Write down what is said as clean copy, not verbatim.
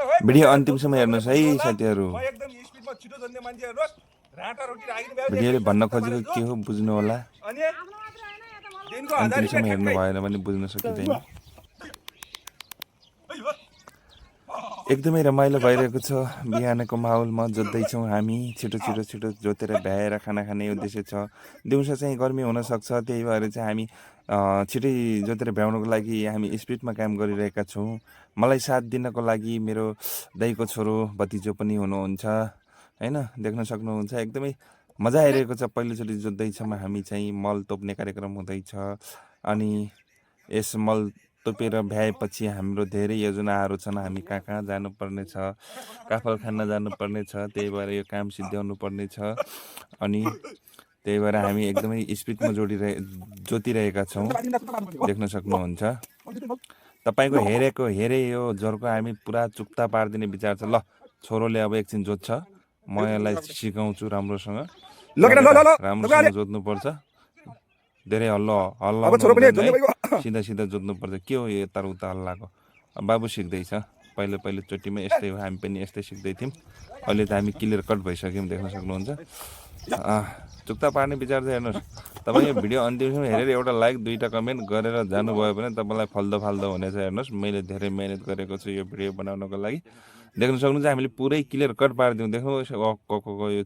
Video अन्तिमसम्म हेर्नुहोस् है साथीहरू। म एकदम स्पिडमा छिटो जन्ने मान्छे हेर्नुहोस्। राटा रोटी राखिदिनु भयो भिडियोले भन्न खोजेको के हो बुझ्नु होला, अनि दिनको 1000 रुपैयाँ अन्तिमसम्म हेर्नु ठ्याक्कै। भएन भने बुझ्न सकिँदैन। एकदमै रमाइलो भइरहेको छ। बिहानको माहौलमा जोत्दैछौँ हामी, छिटो छिटो छिटो जोतेर भ्याएर खाना खाने उद्देश्य छ। दिउँसो चाहिँ गर्मी हुनसक्छ, त्यही भएर चाहिँ हामी छिटै जोतेर भ्याउनको लागि हामी स्पिडमा काम गरिरहेका छौँ। मलाई साथ दिनको लागि मेरो दाइको छोरो भतिजो पनि हुनुहुन्छ होइन, देख्न सक्नुहुन्छ। एकदमै मजा आइरहेको छ। पहिलोचोटि जोत्दैछौँ हामी चाहिँ, मल तोप्ने कार्यक्रम हुँदैछ। अनि यस मल तोपेर भ्याएपछि हाम्रो धेरै योजनाहरू छन्। हामी कहाँ कहाँ जानुपर्ने छ, काफल खान जानुपर्ने छ, त्यही भएर यो काम सिद्ध्याउनु पर्ने छ। अनि त्यही भएर हामी एकदमै स्पिडमा जोतिरहेका छौँ, देख्न सक्नुहुन्छ। तपाईँको हेरे यो जोरको हामी पुरा चुक्ता पारिदिने विचार छ। ल छोरोले अब एकछिन जोत्छ, म यसलाई सिकाउँछु राम्रोसँग। राम्रोसँग जोत्नुपर्छ, धेरै हल्ला सिधा सिधा जोत्नुपर्छ। के हो यो यता उता हल्लाको? बाबु सिक्दैछ, पहिलोचोटिमा यस्तै हो। हामी पनि यस्तै सिक्दै थियौँ, अहिले त हामी क्लियर कट भइसक्यौँ, देख्न सक्नुहुन्छ। चुक्ता पार्ने विचार चाहिँ हेर्नुहोस्। तपाईँ यो भिडियो अन्तिमसम्म हेरेर एउटा लाइक 2टा कमेन्ट गरेर जानुभयो भने तपाईँलाई फाल्दो हुनेछ। हेर्नुहोस्, मैले धेरै मेहनत गरेको छु यो भिडियो बनाउनको लागि, देख्न सक्नुहुन्छ। हामीले पुरै क्लियर कट पारिदिउँ। देख्नुहोस् यो